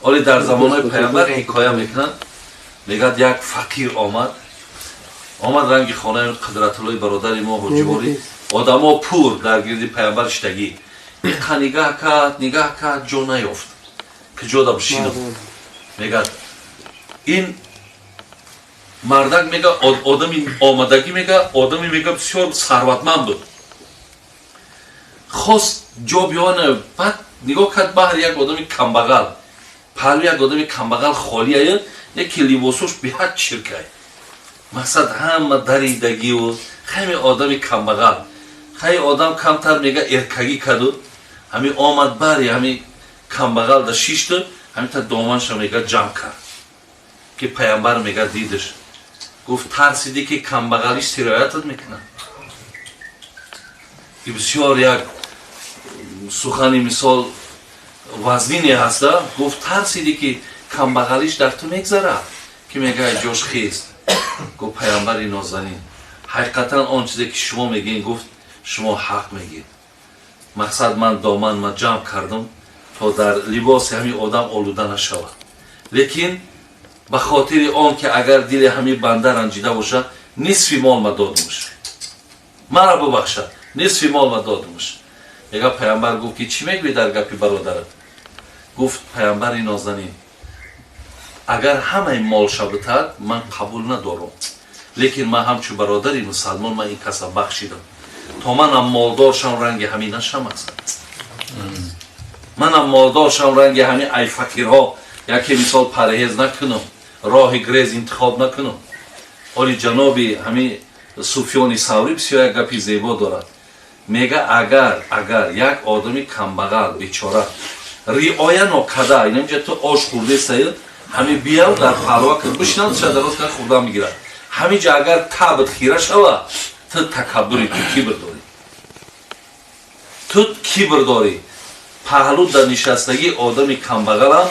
Оли дар замонҳои паямбар ҳикоя мекунанд, мегӯяд, як фақир омад, омад ранги хонаи Қудратуллои бародари мо ҳоҷиворӣ, одамо пур дар гирди паямбар шитагӣ. Иқа нигаҳ кард, нигаҳ кард, ҷо наёфт, ки ҷо да бишинам. Мегӯяд, ин мардак, мега, одами омадагӣ, мега, одами, мега, бисёр сарватманд буд. Хост ҷо биёна, баъд нигоҳ кард, баҳри як одами камбағал, паҳлӯи як одами камбағал холия, яке либосош беҳад чиркай, мақсад, ҳама даридагиву хами одами камбағал. Хай, одам камтар, мега, эркагӣ каду ҳами омад, бари ҳами камбағал да шишту ҳамита доманша, мега, ҷамъ кард, ки паямбар, мега, дидаш, гуфт: «Тарсидӣ, ки камбағалиш сироятат мекунад?» Ки бисёр як сухани, мисол, вазнине ҳаста. Гуфт: «Тарсидӣ, ки камбағалиш дар ту мегзарад?» Ки мега, ҷош хест. Гуфт: «Паямбари нозанин, ҳақиқатан он чизе, ки шумо мегӯед, — гуфт, — шумо ҳақ мегӯед. Мақсад, ман доман ма ҷамъ кардам, то дар либоси ҳамин одам олуда нашавад, лекин ба хотири он ки агар дили ҳамин банда ранҷида бошад, нисфи мол ма додумш, мара бубахшад, нисфи мол ма додумш». Мега, паямбар гуфт, ки чӣ мегӯӣ дар гапи бародарат? Гуфт: «Паямбари нозанин, агар ҳамаи молша битад, ман қабул надорам, лекин ман ҳамчун бародари мусалмон ман ин каса бахшидам, то манам молдор шам, ранги ҳамин нашам. Мақсад, манам молдор шам, ранги ҳамин ай фақирҳо яке, мисол, парҳез накунам, роҳи грез интихоб накунам». Оли ҷаноби ҳамин Суфёни Саврӣ бисёр як гапи зебо дорад. Мега, агар як одами камбағал бечора риоя нокарда, инамҷа ту ош хӯрдестай, ҳами бияв дар паҳлва бишинад, шадароз кан хӯрдан мегирад, ҳамиҷа агар табт хира шава, ту такаббури, ту кибр дорӣ, ту кибр дорӣ. Паҳлу дар нишастагӣ одами камбағалам,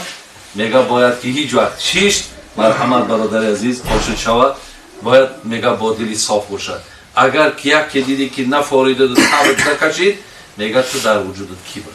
мега, бояд ки ҳеҷ вақт шишт, марҳамат, бародари азиз, ошуд шавад, бояд, мега, бо дили соф бошад. Агар ки яке дидӣ, ки нафоридаду табт накашид, мега, ту дар вуҷудат кибр.